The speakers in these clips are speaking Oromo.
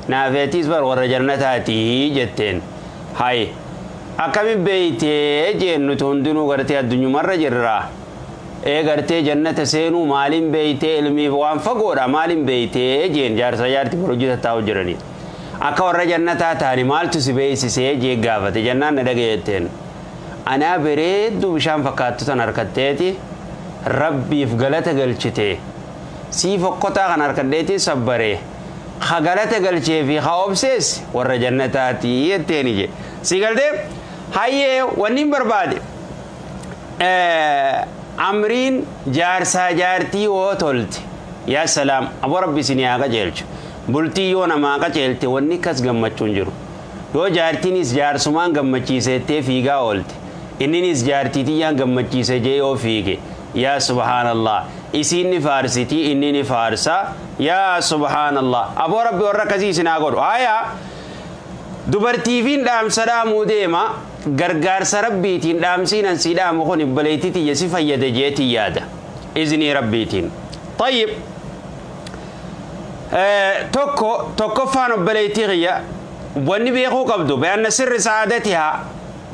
Naafeetiis bar warra jannataatii jetteen. Hay akkami beeytee jeen nuti hundinuu gartee addunyumarra jirra. Ee gartee jannata seenuu maaliin beeytee ilmiif waan fagoodha maaliin beeytee jeen jaarsa jaarti bar hojii tattaa'u jiranii. Akka warra jannataa ta'ani maaltu si beeysisee jee gaafate jannaan na dhagaye jetteen. Anaa bareedduu bishaan fakkaattu tan harkatteeti rabbiif galata galchite. Sii fokkotaa kan harkadheetiin sabbaree. Ha galata galchee fi ha obsees warra jannataatii jetteeni je. Si galtee hayyee wanni hin barbaade. Amriin jaarsaa jaartii yoo tolte yaa salaam aboo rabbi isin haa qajeelchu. Bultii yoo namaa qajeelte wanni kas gammachuun jiru. Yoo jaartiinis jaarsumaan gammachiisettee fiigaa oolte. Inninis jaartii tiyyaan gammachiise jee yoo fiige. Yaa subhaanallah. Isiin ni faarsitii inni ni faarsa. Yaa subhaanallah. Aboo rabbi warra akkasii isin haa godhu. Hayaa dubartiifiin dhaamsa dhaamuu deema gargaarsa rabbiitiin dhaamsiin ansii dhaamu kun ibbaleetii tiyya si fayyada jeetii yaada. Iznii rabbiitiin. Tayyib. Tokko tokkoffaan obboleettii kiyya wanni beekuu qabdu be'anna sirri sa'aadatihaa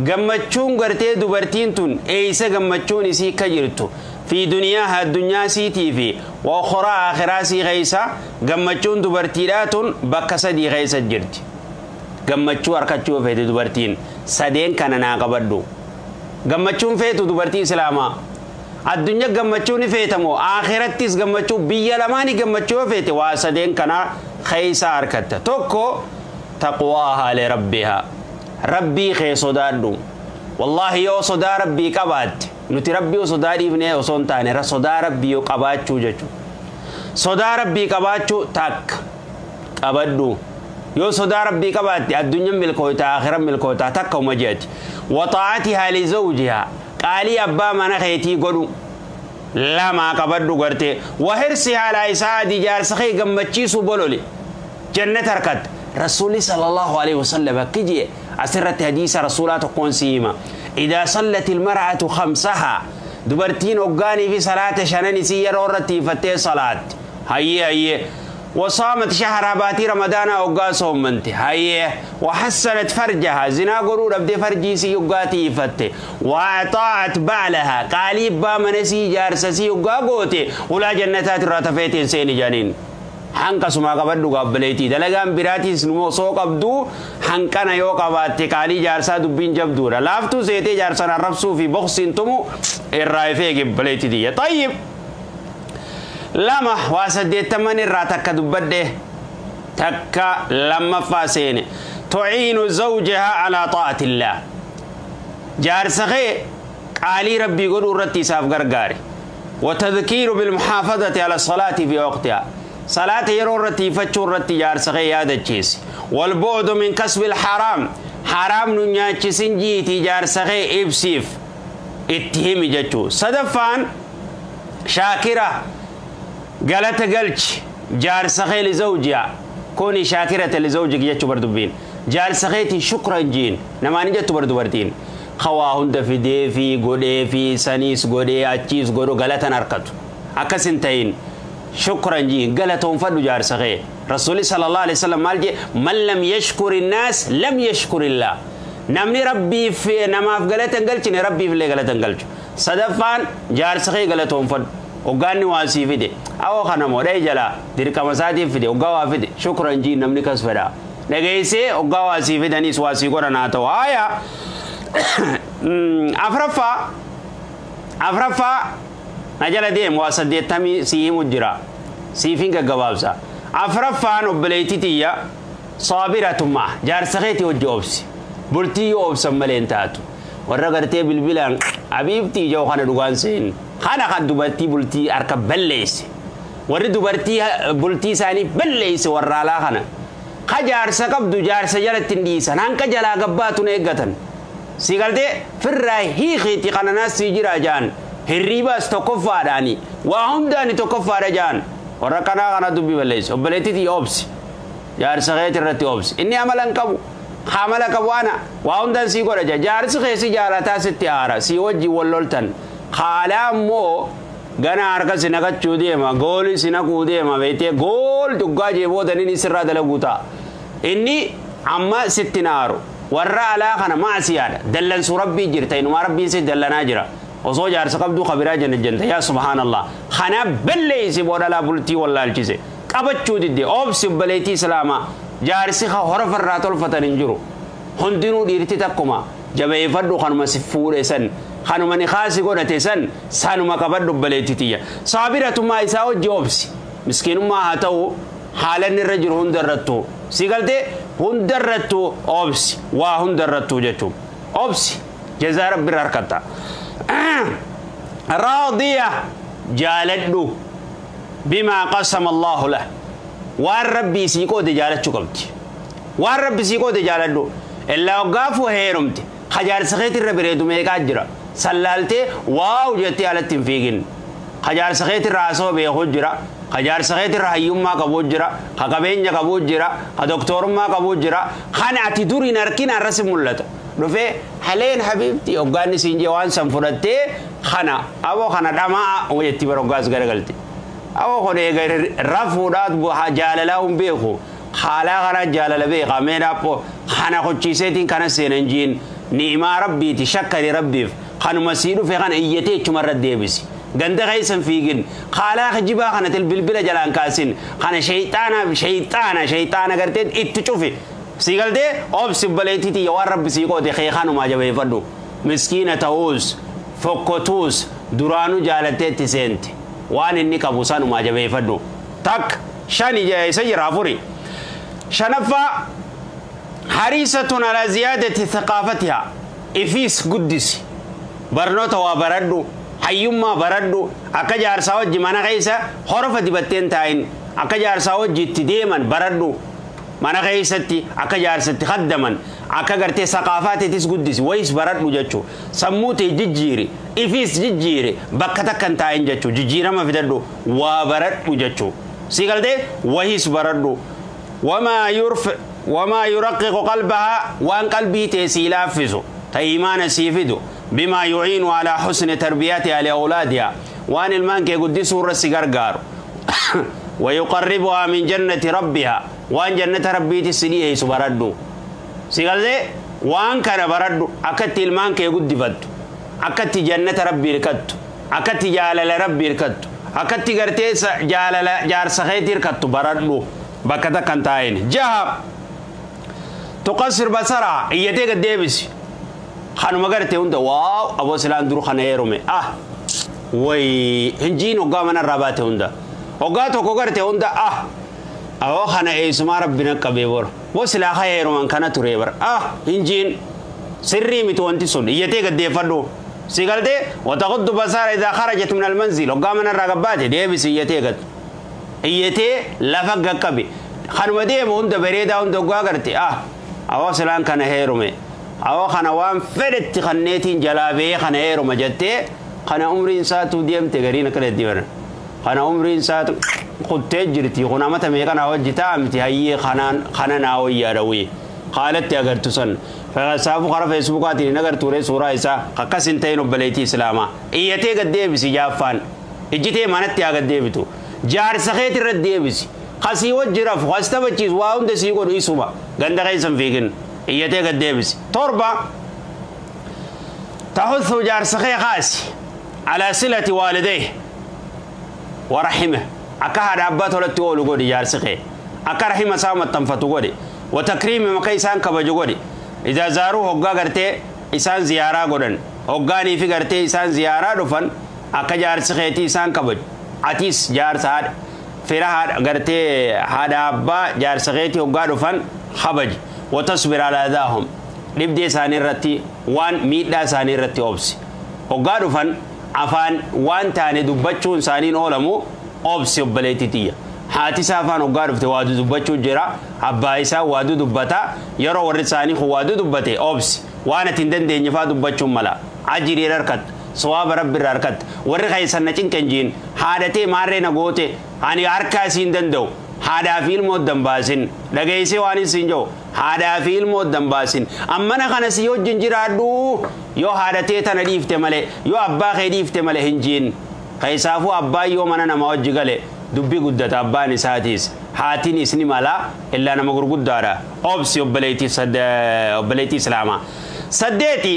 gammachuun gartee dubartiin tun eeysa gammachuun isii ka jirtu fi duniyaaha addunyaa siitii fi wa ukhraa akhiraa sii keeysa gammachuun dubartiidhaa tun bakka sadii keeysa jirti. Gammachuu harkachuu feete dubartiin sadeen kana naa qabadhu. Gammachuun feetu dubartii islaamaa. Addunyaa gammachuu ni feetamoo akhirattis gammachuu biyya lamaanii gammachuu feete waa sadeen kana keeysa harkatta. Tokko taqwaahaa li rabbihaa. Rabbii kee sodaadhu. Wallaahi yoo sodaa rabbii qabaatte nuti rabbii sodaa dhiifnee osoo hin taane sodaa rabbii yoo qabaachuu jechuudha. Sodaa rabbii qabaachuu takka qabadhu. Yoo sodaa rabbii qabaatte addunyaan milkootaa akhiran milkootaa takka uma jeeti. Waxaa'atihaa li zawjihaa qaalii abbaa mana keetii godhu lama qabadhu gartee. Wahirsihaa laa isaa jaarsa kee gammachiisuu bololi jannata harkatta. Rasuulli sallallahu alaihi wasallam akki jee asirratti hadiisa rasuulaa tokkoon si hima. Idaa sallati ilmar'atu khamsahaa dubartiin hoggaanii fi salaata shanan isii yeroo irratti hiifattee salaatti. Hayyee hayyee. وصامت شهر باتي رمضان أوقا صومنت هيا وحسنت فرجها زنا قرور أبدي فرجي سي يقاتي فتي وأطاعت بعلها قالي با منسي جارسسي يقا قوتي ولا جنتات الراتفيتين سيني جانين hanqa sumaa qabadhu gaabbileetii dalagaan biraatiis nu osoo qabdu hanqana yoo qabaatte qaalii jaarsaa dubbiin jabduudha laaftuu seetee jaarsan arrabsuu fi boqsiin tumu irraa ifee gibbaleetii tiyya tayyib lama waa saddeettaman irraa takka dubbadhe takka lammaffaa seene tuciinu zawjahaa alaa taa'ati illaah jaarsa kee qaalii rabbii godhuu irratti isaaf gargaare وتذكير بالمحافظة على الصلاة في وقتها صلاة يرو رتي فتشو رتي جارس ياد الجيس والبعد من كسب الحرام حرام نياتشسن جيتي جارس إبسيف اتهمي جتشو صدفان شاكرة قالت قلش جارس لزوجها كوني شاكرة لزوجك جتشو بردوبين جارس خيتي شكرا جين نماني جتشو بردوبرتين خواهن دفدي في قولي في سنيس قولي أتشيس قولو قالت نركتو أكسنتين شكرا جين قالتهم فدو جار صغير رسول صلى الله عليه وسلم مال جي من لم يشكر الناس لم يشكر الله نمني ربي في نما في قالتن قلتني ربي في اللي قالتن قلت صدفان جار صغير قالتهم فدو وقاني واسي فيدي أو خنا مودي جلا دير كمساتي فيدي وقوا فيدي شكرا جين نمني كسفدا نجيسي وقوا واسي فيدي نيس واسي قرنا تو آيا أفرفا أفرفا نجلا ديم واسديتامي سيمو جرا سيفين كجوابسا أفرفان وبليتي صابرة مع جارسخيتي وجوبسي بلتي أوبس ملين تاتو ورقرتي بالبلان حبيبتي جو خنا دوغان سين خنا خد دبرتي بلتي أركب بليس ور دبرتي بلتي ساني بليس ورالا خنا خجار سكب دو جار سجلت تنديسا هنك جلا قباتو نيغتن سيغلتي فراي هي خيتي خنا ناس سيجرا جان hirriibaas tokkoffaadhaani waa hundaani tokkoffaadha jaan warra kanaa kana dubbi balleessi obboleettiitii obsi jaarsa keeti irratti obsi inni amala hin qabu amala qabu ana waa hundaan sii godha jaa jaarsi kee si jaalataa sitti aara sii wajjin wal loltan haalaa immoo gana harka si naqachuu deema gooli si naquu deema beektee gool duggaa jee booda inni sirraa dalaguu ta'a. Inni amma sitti naaru warra alaa kana maasiyaadha dallansuu rabbii jirta inumaa rabbiin si dallanaa jira osoo jaarsa qabduu kabiraa janna jenta yaa subhaanallah kana balleeysi boodhalaa bultii wallaalchise qabachuu didde obsi obboleettii islaamaa jaarsi ka horofarraa tolfatan hin jiru hundinuu dhiirti takkuma jabeeffadhu kanuma si fuudhe san kanuma nikaasi godhate san sanuma qabadhu obboleettii tiyya saabiratummaa isaa hojii obsi miskiinummaa haa ta'u haalanni irra jiru hundarrattu si galtee hundarrattu obsi waa hundarrattu jechuun obsi jazaa rabbi irra harkatta raadiya jaaladhu bimaa qasama allahu lah waan rabbii sii qoode jaalachuu qabdi waan rabbi sii qoode jaaladhu illaa hoggaafu heerumte hajaarsa keetirra irra bareedu meeqaa jira sallaaltee waaw jettee alatti hin fiigin hajaarsa keetirra haasoo beekuu jira hajaarsa keetirra hayyummaa qabuu jira ha qabeenya qabuu jira ha doktorummaa qabuu jira kan ati dur hin arkin arrasi mul'ata dhufee haleen habiibti hoggaanni siin jee waan san fudhattee kana aboo kana dhamaa jetti bara hoggaas garagalte aboo kun eega rafuudhaat jaalalaa hin beeku haalaa kana jaalala beeka mee dhaaphoo kana kochiiseetiin kana seenan jiin ni'imaa rabbiiti shakkari rabbiif kanuma sii dhufe kana iyyatee ichumarra deebisi ganda keessan fiigin haalaa kijibaa kana bilbila jalaan kaasin kana shayxaana shayxaana shayxaana gartee itti cufi si galtee obsi obboleettiiti waan rabbi sii qoode kee kanumaa jabeeffadhu miskiina ta'uus fokkotuus duraanuu jaalatteetti seente waan inni qabu sanumaa jabeeffadhu takka shani isa jira afuri shanaffaa hariisatun alaa ziyaadati thaqaafatihaa ifiis guddisi barnoota waa baradhu hayyummaa baradhu akka jaarsaa wajji mana keessa horofa dibatteen taa'in akka jaarsaa wajji itti deeman baradhu mana keessatti akka jaarsatti khaddaman akka gartee saqaafaatiitis guddisi wayis baradhu jechuu sammuu ta'e jijjiiri ifiis jijjiiri bakka takka hin taa'in jechuu jijjiirama fidadhu waa baradhu jechuu si galtee wayis baradhu wamaa yuraqqiqu qalbahaa waan qalbii ta'e sii laaffisu ta iimaana sii fidu bimaa yuciinu alaa xusni tarbiyatihaa liawlaadihaa waan ilmaan kee guddisuu irra si gargaaru ويقربها من جنة ربها وان جنة ربي تسليه سبردو سيقال وان كان بردو أكت المان كي قد فدو أكت جنة ربي ركتو أكت جالل ربي ركتو أكت قرتيس جالل جار سخيتي ركتو بردو بكتا كنتاين جهب تقصر بصرها إيتيك الديبس خانو مقرتي هنده واو أبو سلام درو خانه يرومي وي هنجين وقامنا الرباتي هنده hoggaa tokko garte hunda awoo kana eessumaa rabbina qabee bor wasilaa heeruman kana ture bar hinjiin sirrii miti wanti sun iyyatee gaddeeffadhu si galtee wataquddu basaara idaa kharajat min almanzil hoggaa manarraa gabbaate deebisi iyyatee gad iyyatee lafa gaqqabe kanuma deemu hunda bareedaa hunda hoggaa garte awoo silaan kana heerume awoo kana waan fedhetti kanneetiin jalaa ba'ee kana heeruma jettee kana umriin isaatuu deemte gariin akka deddeebiran kana umriin isaatu kuttee jirti kun amata meeqa naa hojii taa'amti hayyee kanaan kana naa wayyaadha wayye haalatti agartu san saafu karaa feesbuukaatiin hin agartuure suuraa isaa akkas hin ta'in obboleettii islaamaa iyyatee gad deebisi jaaffaan ijjitee manatti haa gad deebitu jaarsa keeti irra deebisi kasii wajji rafu kas taphachiisu waa hunda sii godhu isuma ganda keessan fiigin iyyatee gad deebisi torba taxuthu jaarsa kee kaasi alaa silati waalidayhi ورحمه أكا هذا أبا تولت أولو قولي جارسخي أكا رحمة سامة تنفتو قولي وتكريم مكيسان كبجو قولي إذا زاروه هقا قرتي إسان زيارة قولن هقاني في قرتي إسان زيارة دفن أكا جارسخي تي إسان كبج أتيس جارس هاد فيرا هاد قرتي هذا أبا جارسخي تي هقا دفن خبج وتصبر على ذاهم لبدي ساني رتي وان ميدا ساني رتي أوبسي هقا دفن afaan waan taane dubbachuun isaaniin oolamu obsi obboleettii tiyya haati isaa afaan hoggaa dhufte waadu dubbachuu jira abbaa isaa waadu dubbata yeroo warri isaanii kun waadu dubbate obsi waan ati hin dandeenye faa dubbachuun mala ajirii harkatta sawaaba rabbi irraa harkatta warri keessan na cinqan jiin haadhatee maarree na goote ani harkaa isiin danda'u haadhaa fi ilmoo dambaasin dhageessee waan isin jiru haadhaa fi ilmoo dambaasin ammana kana si wajjin jiraadhu yoo haadhatee tana dhiifte malee yoo abbaa kee dhiifte malee hin jiin keessaafuu abbaan yoo mana nama wajji gale dubbii guddata abbaan isaatiis Haatiin isni mala illaa nama gurguddaadha. Obsi obboleettii islaamaa. Saddeeti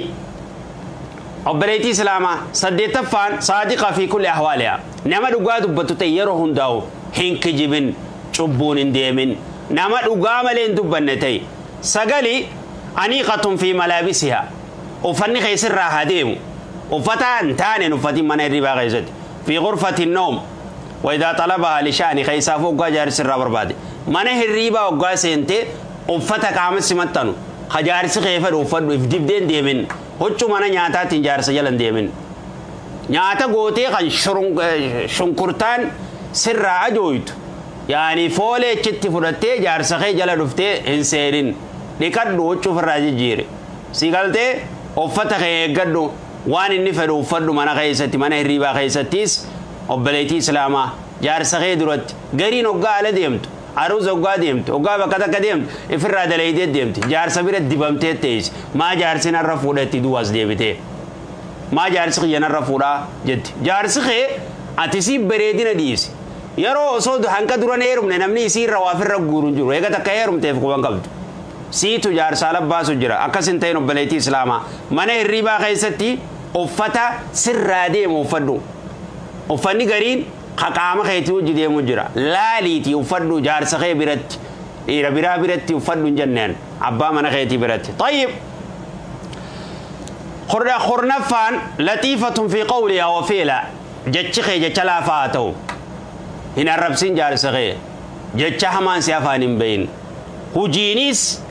obboleettii islaamaa saddeettaffaan saadiqa fi kulli ahwaalihaa. Nama dhugaa dubbatu ta'e yeroo hundaa'u hin kijibin, cubbuun hin deemin. Nama dhugaa malee hin dubbanne ta'e. Sagali aniiqatun fi malaabisihaa. Uffanni keessirraa haa deemu. Uffata hin taaneen uffatiin mana hirribaa keessatti. Fi ghurfati noom. وإذا طلبها لشأن خيساف وقا جارس الرابر بعد من هريبا وقا سنتي وفتك عام سمتنو خجارس خيفر وفد افدب دين ديمن هجو منا نياتا تنجارس جلن ديمن نياتا قوتي خان شنكرتان سر عجويت يعني فولي چتي فرتي جارس خي جل رفتي انسيرين لكدو هجو فراجي جيري سيقالتي وفتك يقدو وان النفر وفدو منا خيستي منا هريبا خيستيس obboleettii islaamaa jaarsa kee duratti gariin hoggaa ala deemtu aruuza hoggaa deemtu hoggaa bakka takka deemtu ifirraa dalaydee deemti jaarsa bira dibamtee teessi maa jaarsi narra fuudhetti duwwaas deebitee maa jaarsi kiyya narra fuudhaa jetti jaarsi kee ati sii bareedina dhiisi yeroo osoo hanqa duran heerumne namni isii irra waafirra guuru hin jiru eega takka heerumteef quban qabdu siitu jaarsaa labbaasu jira akkas hin ta'in obboleettii islaamaa mana hirribaa keessatti uffata sirraa deemu uffadhu. Uffanni gariin qaama keetii hojii deemu jira. Laaliitii uffadhu jaarsa kee biratti dhiira biraa biratti uffadhu hin jenneen abbaa mana keetii biratti. Tayyib. Kurnaffaan latiifatun fi qawlihaa wa fi'lihaa jechi kee jecha laafaa haa ta'u. Hin arrabsin jaarsa kee jecha hamaan si afaan hin bahin. Hojiinis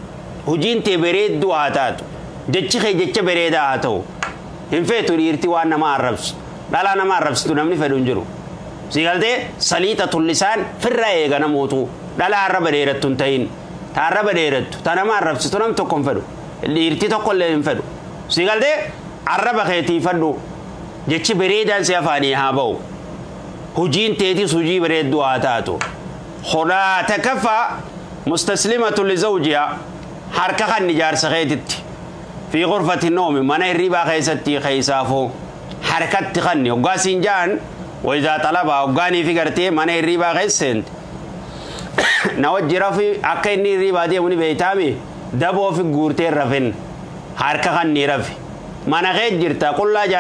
hojiin tee bareedduu haa taatu. Jechi kee jecha bareedaa haa ta'u. Hin feetu dhiirti waan nama arrabsu. Dhalaa nama arrabsitu namni fedhu hin jiru. Si galtee saliixatul lisaan firra eega namootu dhalaa arraba dheerattu hin ta'in. Ta arraba dheerattu ta nama arrabsitu nam tokko hin fedhu. Dhiirti tokko illee hin fedhu. Si galtee arraba keetii fadhu jechi bareedaan si afaanii haa ba'u. Hojiin teetis hojii bareedduu haa taatu. Hodaa takaffaa mustaslimatu lizawjihaa harka kan jaarsa keetitti. Fi ghurfati noomi mana hirribaa keessatti keessaafuu. Harkatti kanni hoggaa siin ja'an wayizaa xalabaa hoggaanii fi gartee mana hirribaa keessa seente. Na wajji rafi akka inni hirribaa deemu ni beeytaami daboo fi guurtee rafin harka kanni rafi mana kee jirta qullaa jaarsa.